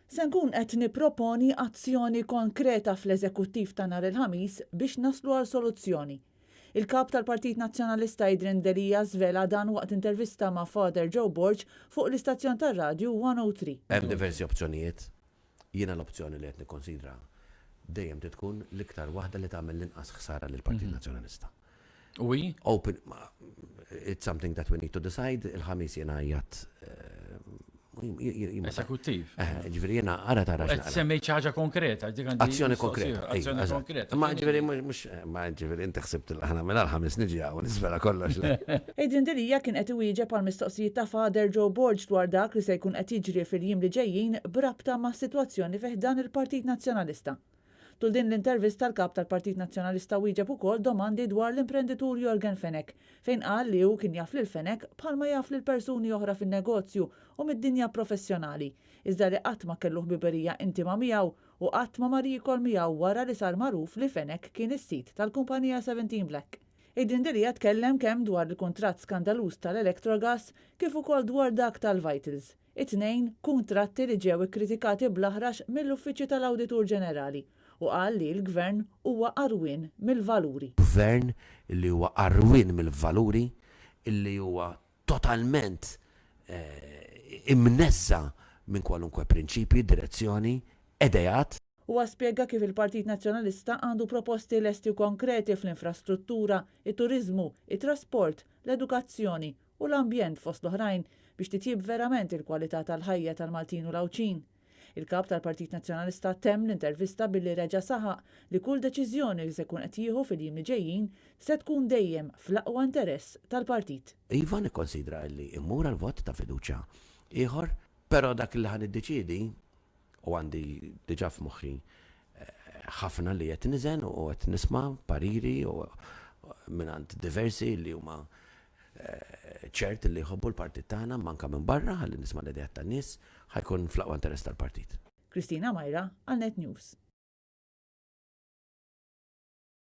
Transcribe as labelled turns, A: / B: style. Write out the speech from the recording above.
A: Se nkun qed nipproponi azzjoni konkreta fl-Eżekuttiv ta' nhar il-Ħamis biex naslu għal soluzzjoni. Il-Kap tal-Partit Nazzjonalista Adrian Delia żvela dan waqt intervista ma' Father Joe Borg fuq l-istazzjon tar-radju 103.
B: Hemm diversi opzjonijiet. Jiena l-opzjoni li qed nikkonsidra dejjem trid tkun l-iktar waħda li tagħmel l-inqas ħsara lill-Partit Nazzjonalista.
C: U hi?
B: Open, it's something that we need to decide, il-Ħamis jiena qiegħed
C: Eżekuttiv.
B: Eh, ġifieri jiena ara tara.
C: Qed semmejt xi ħaġa konkreta, dik
B: għandi. Azzjoni konkreta.
C: Azzjoni konkreta.
B: Ma ġifieri mhux ma ġifieri inti ħsibt li aħna mela l-Ħamis niġi hawn nisvela kollox.
A: Adrian Delia kien qed iwieġeb għal mistoqsijiet ta' Father Joe Borg dwar dak li se jkun qed jiġri fil-jiem li ġejjin b'rabta mas-sitwazzjoni fi ħdan il-Partit Nazzjonalista. Tul din l-intervista l-Kap tal-Partit Nazzjonalista wieġeb ukoll domandi dwar l-imprenditur Yorgen Fenech, fejn qal li hu kien jaf lil Fenech bħalma jaf lil persuni oħra fin-negozju u mid-dinja professjonali, iżda li qatt ma kellu ħbiberija intima miegħu u qatt ma mar jiekol miegħu wara li sar magħruf li Fenech kien is-sid tal-kumpanija Seventeen Black. Adrian Delia tkellem kemm dwar il-kuntratt skandaluż tal-Electrogas kif ukoll dwar dak tal-Vitals. It-tnejn kuntratti li ġew ikkritikati bl-aħrax mill-Uffiċċju tal-Awditur Ġenerali u qal li l-Gvern huwa għarwien mill-valuri.
B: Gvern li huwa għarwien mill-valuri, li huwa totalment imneżża' minn kwalunkwe prinċipji, direzzjoni, ideat.
A: Huwa spjega kif il-Partit Nazzjonalista għandu proposti lesti u konkreti fl-infrastruttura, it-turiżmu, it-trasport, l-edukazzjoni u l-ambjent fost l-oħrajn biex titjieb verament il-kwalità tal-ħajja tal-Maltin u l-Għawdxin. Il-Kap tal-Partit Nazzjonalista temm l-intervista billi reġa' saħaq li kull deċiżjoni li se jkun qed jieħu fil-jiem li ġejjin se tkun dejjem fl-aqwa interess tal-partit.
B: Iva nikkonsidra illi immur għal vot ta' fiduċja ieħor, però dak li ħa niddeċiedi u għandi diġà f'moħħi ħafna li qed niżen u qed nisma' pariri u mingħand diversi li huma ċert li jħobbu l-partit tagħna manka minn barra ħalli nisma' l-ideat tan-nies ħa jkun fl-aqwa interess tal-partit.
A: Christina Myra għal Net News.